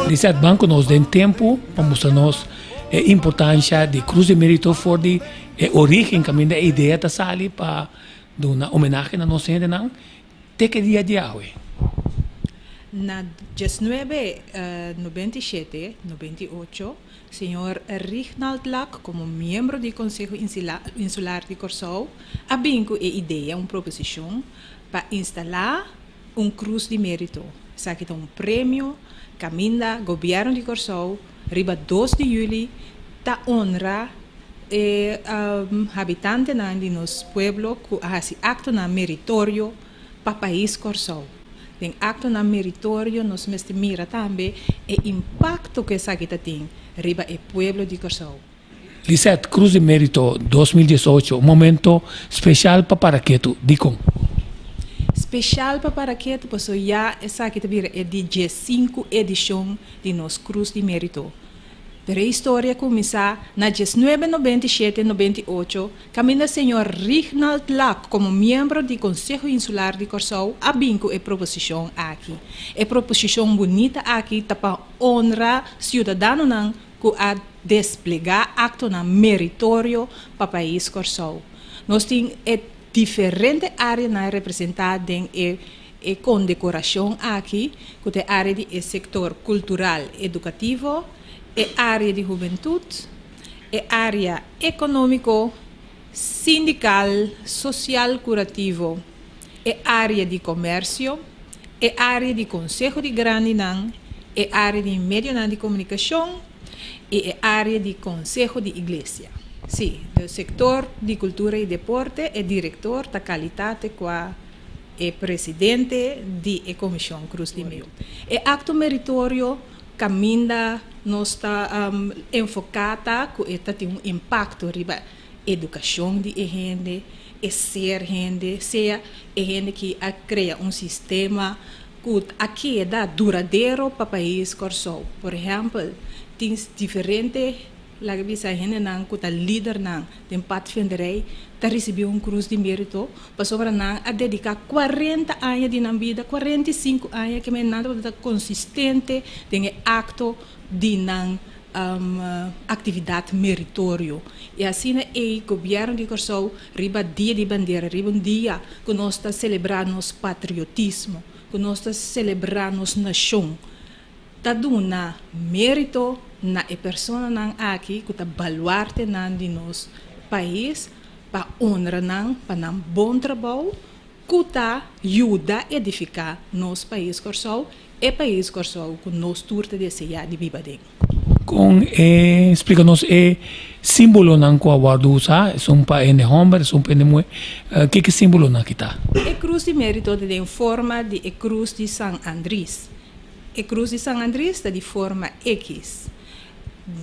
Lisette, ban ku nos den tempu pa mustra nos e importansha di Krus di Merito for di e origen kaminda e idea ta sali pa duna homenahe na nos hendenan te ke dia di awe. Na diesnuebe 97, 98, señor Rignald Lak komo miembro di Konseho Insular di Kòrsou a bin ku e idea, un proposishon, pa instalá un Krus di Mérito. Esaki ta un premio kaminda Gobièrnu di Kòrsou riba 2 di yüli ta honra e habitantenan di nos pueblo ku a hasi aktonan meritorio pa pais Kòrsou. Den aktonan meritorio nos mester mira tambe e impakto ku esaki ta tin riba e pueblo di Kòrsou. Lisette, Cruz di Merito 2018, un momento special pa para ketu. Dikon? Special pa para ketu paso ya esaki ta bira e di 15 edishon di nos Cruz di Merito. Pero e historia kuminsá na 1997, 98, kaminda señor Rignald Lak komo miembro di Konseho Insular di Kòrsou a bin ku e proposishon aki. E proposishon bunita aki ta pa honra siudadanonan ku a desplegá aktonan meritorio pa pais Kòrsou. Nos tin e diferente áreanan representá den e e kondekorashon aki, ku ta e área di e sektor kultural edukativo, e área di hubentut, e área ekonómiko, sindikal, sosial kurativo, e área di komèrsio, e área di konseho di grandinan, e área di medionan di komunikashon i e área di konseho di iglesia. Sí, den sektor di kultura i deporte e direktor ta kalitate kua e presidente di e komishon Cruz di Meo. E akto meritorio kaminda nos ta enfoká ta ku e ta tin un impakto riba edukashon di e hende, e ser hende, sea e hende ki a krea un sistema ku a keda duradero pa pais Kòrsou. Por ehèmpel, tin diferente, laga bisa, hendenan ku ta lidernan den patvenderij ta risibí un Krus di Mérito pasobra nan a dediká 40 aña di nan bida, 45 aña, ke men nan tabata konsistente den e akto di nan aktividat meritorio. I asina ei gobièrnu di Kòrsou riba Dia di Bandera, riba un dia ku nos ta selebrá nos patriotismo, ku nos ta selebrá nos nashon, ta duna mérito na e personanan aki ku ta baluartenan di nos pais pa honra nan pa nan bon trabou ku ta yuda edifiká nos pais Kòrsou, e pais Kòrsou ku nos tur ta deseá di biba den. Kon e splika nos e símbolonan ku a wòrdu usá, esun pa hende hòmber, esun pa hende muhé, kiko e símbolonan aki ta? E krus di mérito ta den forma di e krus di San Andries. E krus di San Andries ta di forma ekis.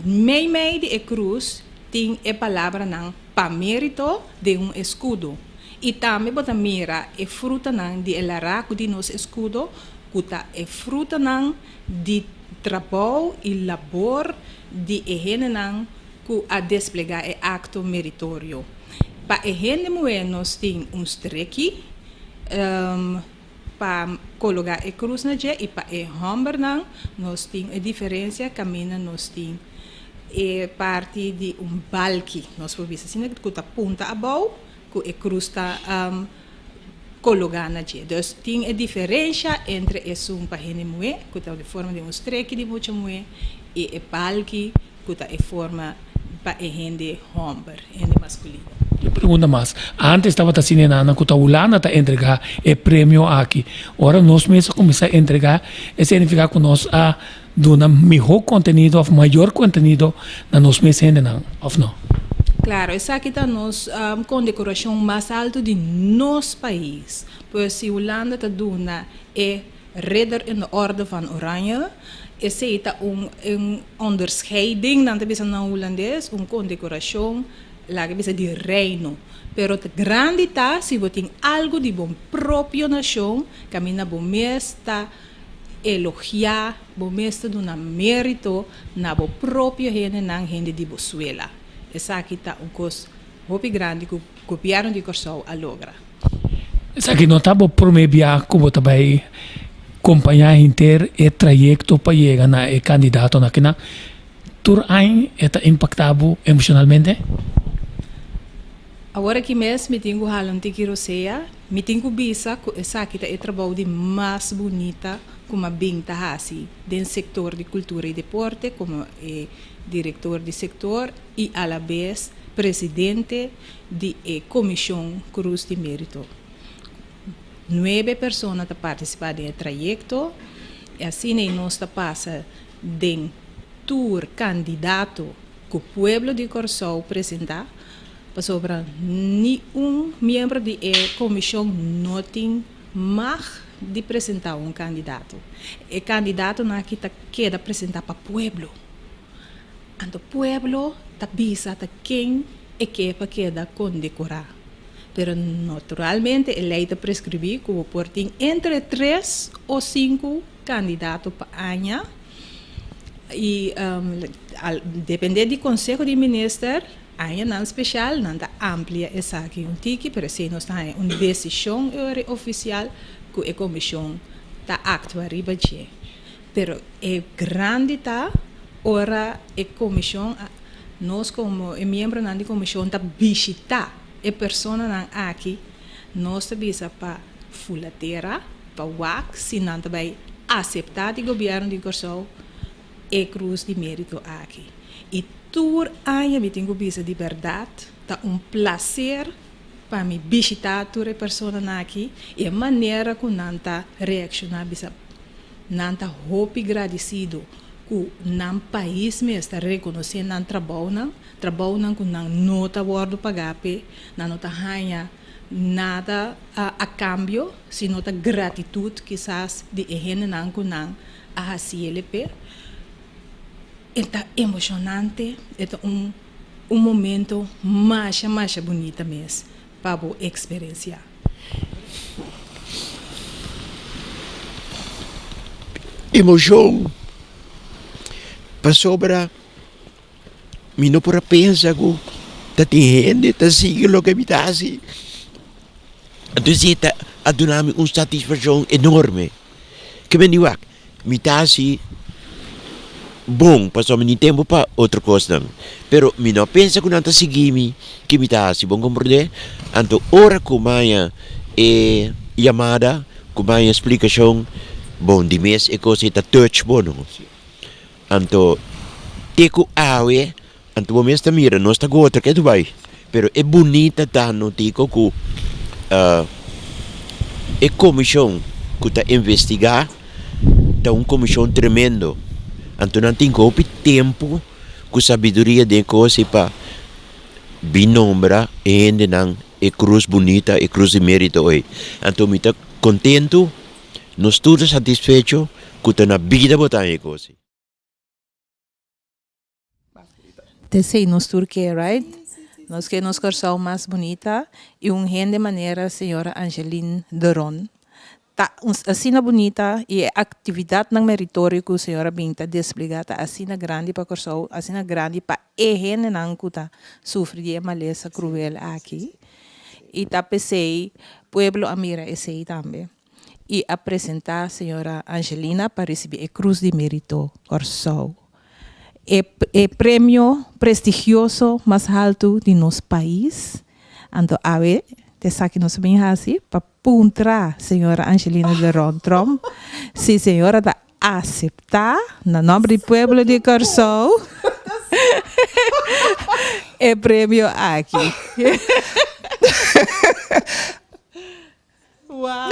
Meimei di e krus tin e palabranan pa mérito den un eskudo. I tambe bo ta mira e frutanan di e laraku di nos eskudo, ku ta e frutanan di trabou i labor di e hendenan ku a desplegá e akto meritorio. Pa e hende muhé nos tin un streki pa kologá e krus na dje i pa e hòmbernan nos tin e diferensia kaminda nos tin e parti di un balki, nos por bisa asina, ku ta punta abou ku e krus ta kologá na dje. Dus tin e diferensha entre esun pa hende muhé, ku ta di forma di un streki di mucha muhé, i e palki ku ta e forma pa e hende hòmber, hende maskulino. Un pregunta mas. Antes tabata asina e nannan ku ta Hulanda ta entregá e premio aki. Ora nos mes a kuminsá entregá, e signifiká ku nos a duna mihó kontenido òf mayor kontenido na nos mes hendenan, òf no? Klaro, esaki ta nos kondekorashon mas altu di nos pais. Pues si Hulanda ta duna e Ridder in de Orde van Oranje, esei ta un un onderscheiding, nan ta bisa na hulandes, un kondekorashon, laga bisa di reino. Pero ta grandi ta si bo tin algu di bo propio nashon kaminda bo mes ta Elogiá bo mes ta duna mérito na bo propio hendenan, hende di bo suela. Esaki ta un kos hopi grandi ku gobièrnu di Kòrsou a logra. Esaki no ta bo promé bia ku bo ta bai kompañá henter e trayekto pa yega na e kandidatonan akinan. Tur aña e ta impaktá bo emoshonalmente? Awor aki mes mi tin ku hala un tiki rosea. Mi tin ku bisa ku esaki ta e trabou di mas bunita ku m'a bin ta hasi den sektor di kultura i deporte komo e direktor di sektor i alabes presidente di e Komishon Krus di Merito. Nuebe persona ta partisipá den e trayekto i asina ei nos ta pasa den tur kandidato ku pueblo di Kòrsou presentá, pasobra ni un miembro di e komishon no tin mag di presentá un kandidato. E kandidatonan aki ta keda presentá pa pueblo. Anto pueblo ta bisa ta ken e ke pa keda kondekorá. Pero naturalmente e lei ta preskribí ku bo por tin entre tres o sinku kandidato pa aña i dependé di konseho di minister añanan speshal nan ta amplia esaki un tiki pero esei nos ta haña un desishon ofisial ku e komishon ta aktua riba dje. Pero e grandi ta ora e komishon, nos komo e miembronan di komishon ta bishitá e personanan aki, nos ta bisa pa fula tera, pa wak si nan ta bai aseptá di gobièrnu di Kòrsou e krus di mérito aki. I tur aña mi tin ku bisa di bèrdat ta un plaser pa mi bishitá tur e personanan aki i e manera ku nan ta reakshoná bisa Nan ta hopi gradisido ku nan pais mes ta rekonosé nan trabounan, trabounan ku nan no ta wòrdu pagá p'e, nan no ta haña nada a kambio, sino ta gratitut kisas di e hendenan ku nan a hasi el p'e. E ta emoshonante, e ta un un momento masha masha bunita mes pa bo eksperensiá. Emocion pasobra mi no por a pensa cu ta tin hende ta sigui loke mi ta haci entonces e ta a duna mi un satisfaccion enorme ke men di wak Mi ta hasi bon pasobra mi tin tempu pa otro kosnan, pero mi no a pensa ku nan ta sigui mi ke mi ta hasi, bon komprendé? Anto ora ku maña e yamada, ku maña e splikashon, bon di mes e kos ei ta touch bo no. Anto te ku awe, anto bo mes ta mira nos ta gota ke tu bai, pero e bunita ta notiko ku e komishon ku ta investigá ta un komishon tremendo, anto nan tin hopi tempu ku sabiduria den e kos ei pa bin nombra e hendenan e krus bunita, e krus di merito ei. Anto mi ta kontentu. Nos tur ta satisfecho ku ta na bida bo ta haña e kos ei. T'esei nos tur ke, right? Nos ke nos Kòrsou mas bunita i un hende manera señora Angeline de Ron ta asina bunita i e aktividatnan meritorio ku señora bin ta desplegá ta asina grandi pa Kòrsou, asina grandi pa e hendenan ku ta sufri di e malesa kruel aki. I ta p'esei pueblo a mira esei tambe i a presentá señora Angelina pa risibí e Krus di Mérito Kòrsou, e e premio prestigioso mas haltu di nos pais. Anto awe ta esaki nos a bin hasi pa puntra señora Angelina de Ron Tromp si señora ta aseptá na nòmber di pueblo di Kòrsou e premio aki. Wow.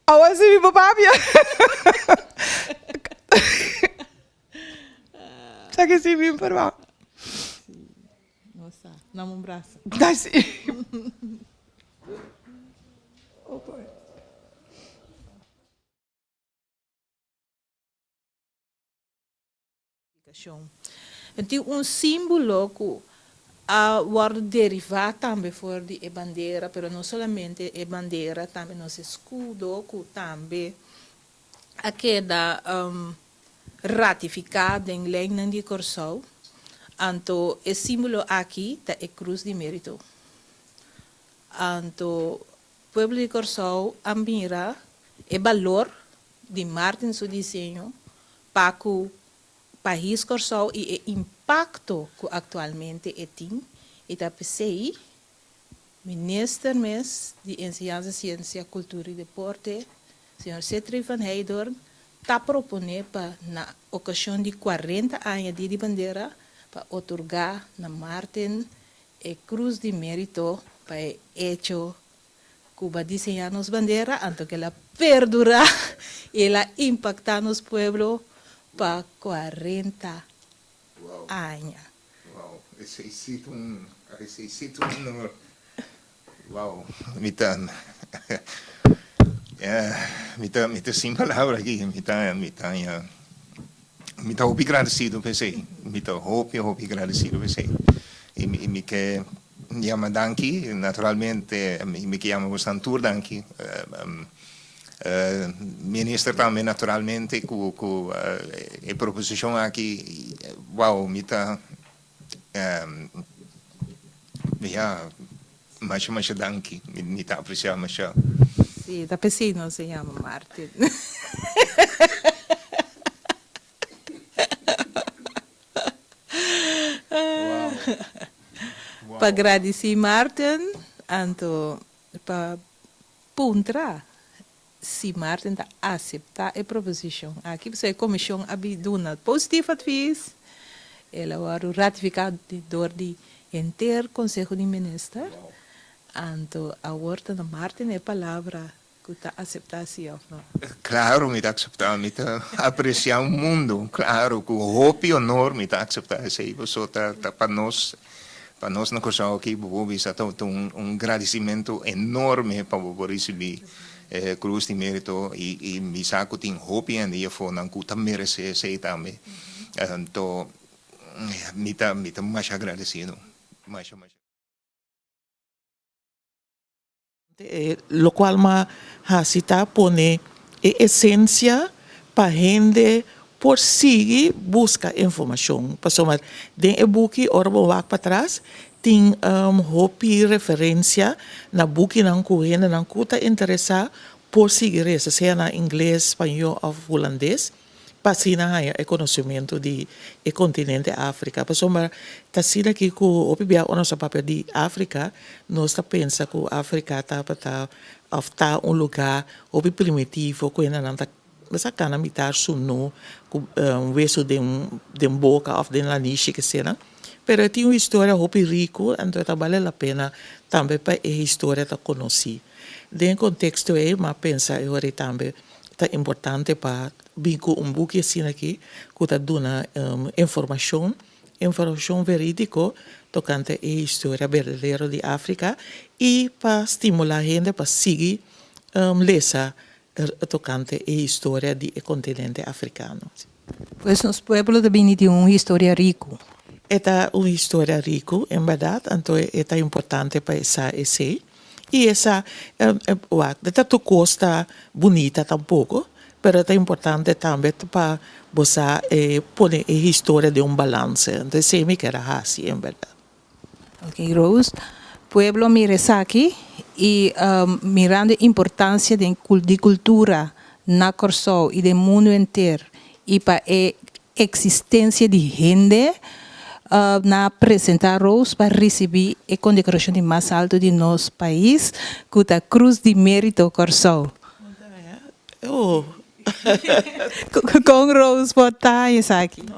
Awa si mi por papia. Sa ke si mi por papia. No sa. Nam un brasa. Da si. Oh boy. E tin un símbolo ku a wòrdu derivá tambe for di e bandera, pero no solamente e bandera, tambe nos eskudo ku tambe a keda ratifiká den leinan di Kòrsou. Anto e símbolo aki ta e Krus di Mérito. Anto pueblo di Kòrsou a mira. E balor di Martin su diseño pa ku pais Kòrsou i e impakto ku aktualmente e tin i ta p'esei Minister mes di Enseñansa, Siensia, Kultura i Deporte, señor Sithree van Heydoorn, ta proponé pa na okashon di kuarenta aña Dia di Bandera pa otorgá na Martin e Krus di Mérito pa e echo ku ba diseñá nos bandera, anto ku el a perdurá i el a impaktá nos pueblo pa kuarenta aña. Wow, esei sí ta un, esei sí ta un honor. Wow, mi ta, mi ta, mi ta sin palabra aki, mi ta, mi ta, mi ta hopi gradecido pa esei, mi ta hopi, hopi gradecido pa esei. I mi, mi ke yama danki, naturalmente mi ke yama bosnan tur danki. Minister tambe naturalmente cu cu e proposicion aki wow mi ta ya masha masha danki mi ta aprecia masha. Si ta pesey nos a yama Martin. Pa gradici Martin anto pa Puntra si Martin ta aseptá e proposishon aki, pasobra e komishon a bin duna positief advies, el a wòrdu ratifiká dor di henter Konseho di Minister, anto awor ta na Martin e palabra ku ta aseptá si òf no. Klaro mi ta akseptá, mi ta apresiá un mundu, klaro ku hopi honor mi ta akseptá esei, pasobra ta pa nos Pa nos na Kòrsou aki bo por bisa ta un gradisimentu enorme pa bo por risibí e Krus di Mérito i mi sa ku tin hopi hende ei afó nan ku ta meresé esei tambe. Anto mi ta mi ta masha agradesido, masha masha. Lokual m'a hasi ta pone e esensia pa hende por sigui buska informashon. Pasobra den e buki ora bo wak patras tin hopi referensia na bukinan ku hendenan ku ta interesá por sigui resa, sea na ingles, spañó òf hulandes. Pa asina haña e konosementu di e kontinente Afrika. Pasobra ta asina aki ku hopi bia ora nos ta papia di Afrika, nos ta pensa ku Afrika tabata òf ta un lugá hopi primitivo ku hendenan ta sa kana mitar sunú ku wesu den den boka òf den lanishi kesena. Pero e tin un historia hopi riku anto e ta bale la pena tambe pa e historia ta konosí. Den e konteksto ei m'a pensa e ora ei tambe Ta importante pa bin ku un buki asina aki ku ta duna informashon, informashon verídiko tokante e historia berdadero di Afrika i pa stimulá hende pa sigui lesa tokante e historia di e kontinente afrikano. Pues nos pueblo ta bini di un historia riku. E ta un historia riku, en bèrdat, anto e ta importante pa e sa esei. I esa, wak, no ta tur kos ta bunita tampoko, pero ta importante tambe pa bo sa pone e historia den un balanse. Entonces esei mi kier a hasi en bèrdat. Ok Rose, pueblo mira esaki i mirando e importancia den di cultura na Kòrsou i den mundu henter i pa e Eksistensia di hende na presentá Rose pa risibí e kondekorashon di mas altu di nos pais, ku ta Krus di Mérito Kòrsou. Kon Rose por ta haña esaki?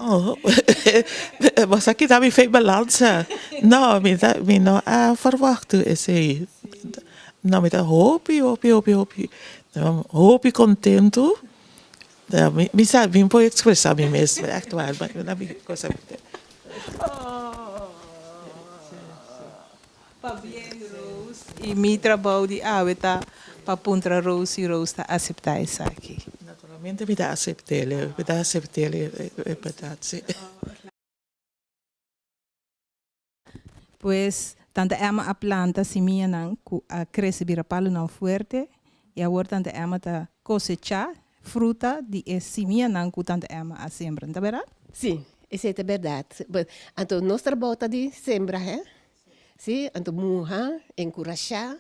Bo sa kita mi fe balansa. No, mi ta, mi no a ferwachtu esei. No, mi ta hopi, hopi, hopi, hopi, hopi kontentu. Mi sa, mi por expresa mi mes, echt waar, ma mi na mi cosa. Pabien Rose, y mi trabou di awe ta pa puntra Rose si Rose ta acepta esaki. Naturalmente mi ta acept'el, mi ta acept'el, e berdad si. Pues, Tanta Emma a planta simianan ku a krese bira palunan fuerte, i awor Tanta Emma ta kosechá fruta di e simianan ku Tanta Emma a sembra. No ta bèrdat? Sí, esei ta bèrdat. Anto nos trabou ta di sembra, hè? Sí, anto muha, enkurashá,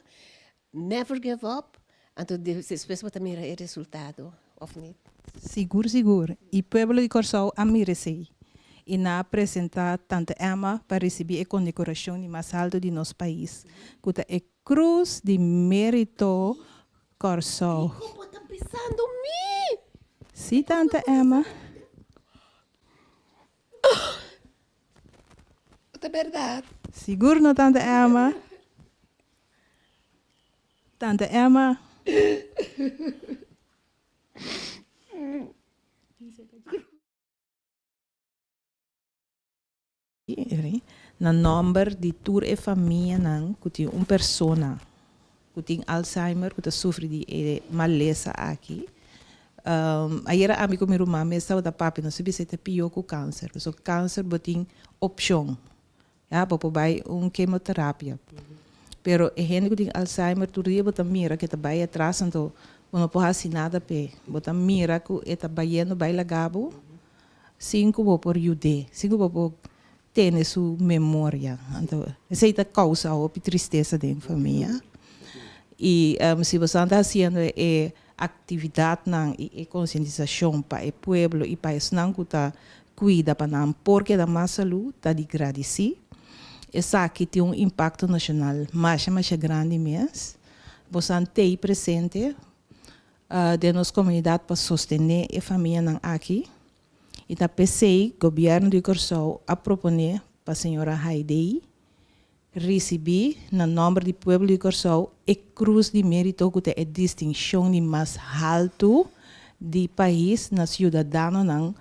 never give up. Anto despues bo ta mira e resultado of nit. Sigur sigur, i pueblo di Kòrsou a mira esei i nan a presentá Tante Emma pa risibí e kondekorashon di mas haltu di nos pais, ku ta e Krus di Mérito Kòrsou. Kiko bo ta bisando mi? Sí, Tante Emma. Ta bèrdat. Sigur no, Tante Emma. Tante Emma. Na nòmber di tur e famianan ku tin un persona ku tin Alzheimer ku ta sufri di e malesa aki. Ayera ami ku mi ruman mes tabata papia, nos a bisa e ta pió ku kanser, pasobra kanser bo tin opshon. Ya, bo por bai un kemoterapia. Pero e hende ku tin Alzheimer tur dia bo ta mira ku e ta bai atras anto bo no por hasi nada p'e. Bo ta mira ku e ta bayendo bai laga bo sin ku bo por yud'é, sin ku bo por tene su memoria. Anto esei ta kousa hopi tristesa den famia. I si bo sa ta hasiendo e aktividatnan i e konsientisashon pa e pueblo i pa esnan ku ta kuida pa nan por keda mas salú ta di gradisí. Esaki tin un impakto nashonal masha masha grandi mes. Bosan t'ei presente den nos komunidat pa sostené e famianan aki i ta p'esei Gobièrnu di Kòrsou a proponé pa señora Haidee Risibí na nòmber di pueblo di Kòrsou e Krus di Mérito ku ta e distinshon di mas haltu di pais na siudadanonan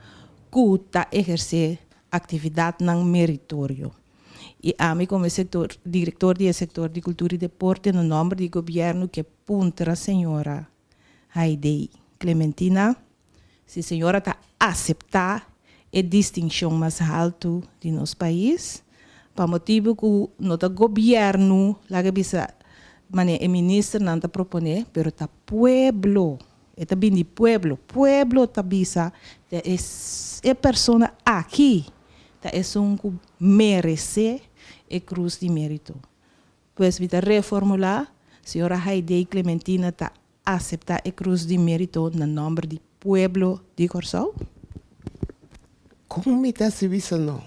ku ta ehersé aktividatnan meritorio. I ami komo e sektor direktor di e sektor di Kultura i Deporte na nòmber di gobièrnu ke puntra señora Haidee Clementina Si señora ta aseptá e distinshon mas haltu di nos pais, pa motibu ku no ta gobièrnu laga bisa manera e ministernan ta proponé, pero ta pueblo, e ta bini di pueblo, pueblo ta bisa ta e persona aki ta esun ku meresé e krus di mérito. Pues mi ta reformulá, señora Haidee Clementina ta Aseptá e Krus di Mérito na nòmber di pueblo di Kòrsou? Kon mi ta hasi bisa no?